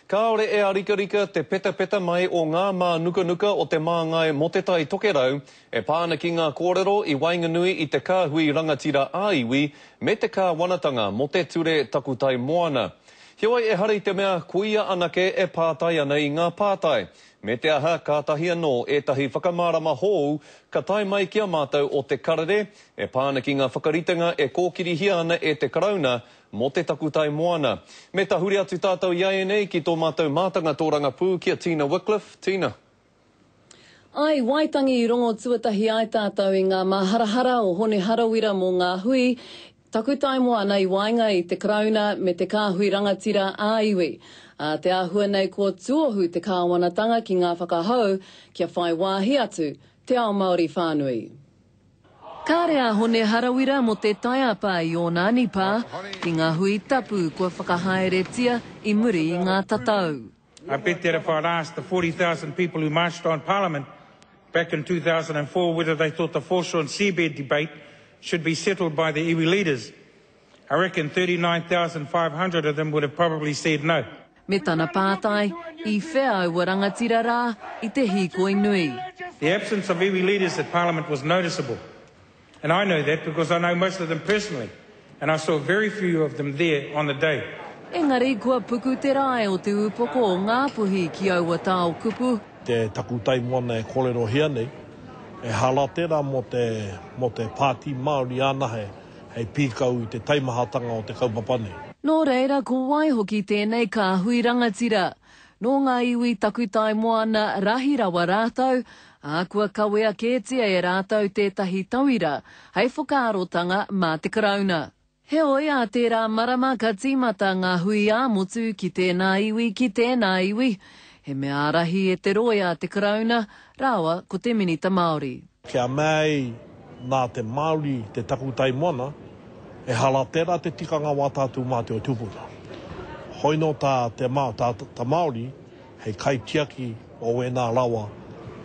Kāore e ārikarika te petapeta mai o ngā mānukanuka o te Māngai mō Te Tai Tokerau e pā ana ki ngā kōrero i waenganui i te Kāhui Rangatira ā-Iwi me te Kāwanatanga mō te Ture Takutai Moana. Heoi ehara i te mea koia anake e pātai ana i ngā pātai. Me te aha, kātahi anō ētahi whakamārama hou ka tae mai ki a mātou o Te Karere e pā ana ki ngā whakaritenga e kōkirihia ana e te Karauna mō te takutai moana. Me tahuri atu tātou iaianei ki tō mātou mātanga tōrangapū ki a Tina Wickliffe. Tina. I Waitangi i rongo tuatahi ai tātou i ngā māharahara o Hone Harawira mō ngā hui takutai moana i waenga i te Karauna me te kāhui rangatira ā-iwi. Ā te āhua nei kua tuohu te kāwanatanga ki ngā whakahau kia whai wāhi atu te ao Māori whānui. Kāre a Hone Harawira mō te taiapa i ōna anipā ki ngā hui tapu kua whakahaeretia i muri i ngā tatau. I bet that if I'd asked the 40,000 people who marched on Parliament back in 2004 whether they thought the foreshore and seabed debate should be settled by the iwi leaders, I reckon 39,500 of them would have probably said no. Me tana pātai, i whea aua rangatira rā i te hīkoi nui? The absence of iwi leaders at Parliament was noticeable. And I know that because I know most of them personally, and I saw very few of them there on the day. Engari kua puku te rae o te upoko o Ngāpuhi ki aua tao kupu. Te takutai moana e korerohia nei, ehara tera mo te, mo te Pāti Māori anahe hei pīkau i te taimahatanga o te kaupapa nei. Nō reira, ko wai hoki tēnei kāhui rangatira? Nō ngā iwi takutai moana rahi rawa rātou, ā, kua kawea kētia e rātou tētahi tauira hei whakaarotanga mā te Karauna. Heoi, ā tērā marama ka tīmata ngā hui ā-motu ki tēnā iwi, ki tēnā iwi, he mea ārahi e te rōia a te Karauna rāua ko te Minita Māori. Kia mea ai nā te Māori te takutai moana, ehara tērā te tikanga wā tātou mā te o tupuna. Hoi nō tā te tā ta Māori hei kaitiaki o wēnā rawa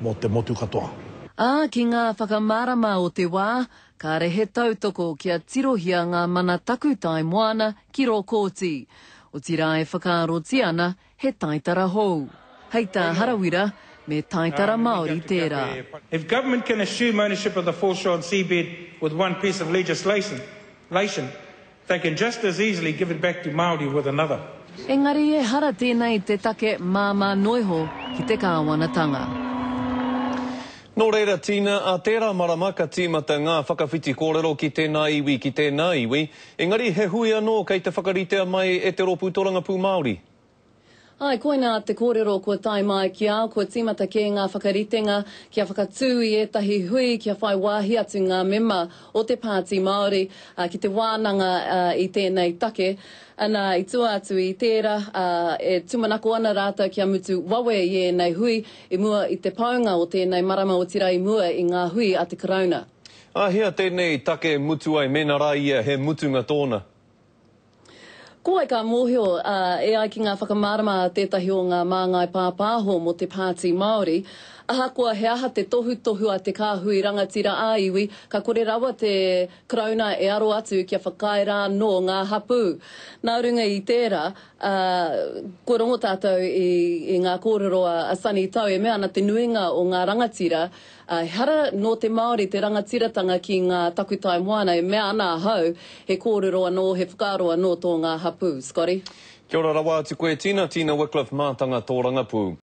mō te motu katoa. Ā, ki ngā whakamārama o te wā, kāre he tautoko kia tirohia ngā mana takutai moana ki rō kōti. Otirā e whakaarotia ana He taitara hou. Hei tā Harawira, me taitara Māori tērā. If government can assume ownership of the foreshore and seabed with one piece of legislation, they can just as easily give it back to Māori with another. Engari ehara tēnei te take māmā noiho ki te kāwanatanga. Nō reira, Tina, ā tērā marama ka tīmata ngā whakawhiti kōrero ki tēnā iwi, ki tēnā iwi, engari he hui anō kei te whakaritea mai e te Rōpū Torangapū Māori. Āe, koinā te kōrero kua tae mai ki au, kua tīmata kē ngā whakaritenga kia whakatū i ētahi hui kia whai wāhi atu ngā mema o te Pāti Māori ki te wānanga i tēnei take. Ana, i tua atu i tērā, e tūmanako ana rātou kia mutu wawe i ēnei hui i mua i te paunga o tēnei marama otirā i mua i ngā hui a te Karauna. Āhea tēnei take mutu ai mēnā rā ia he mutunga tōna? Ko wai ka mōhio, ā, e ai ki ngā whakamārama a tētahi o ngā māngai pāpāho mō te Pāti Māori, ahakoa he aha te tohutohu a te kāhui rangatira ā-iwi, ka kore rawa te Karauna e aro atu kia whakaae rā anō ngā hapū. Nā runga i tērā, ā, kua rongo tātou i, i ngā kōrero a, a Sonny Tau e mea ana te nuinga o ngā rangatira, ā, ehara nō te Māori te rangatiratanga ki ngā takutai moana, e mea ana ahau, he kōrero anō, he whakaaro anō tō ngā hapū. Scotty. Kia ora rawa atu koe Tina, Tina Wickliffe, mātanga tōrangapū.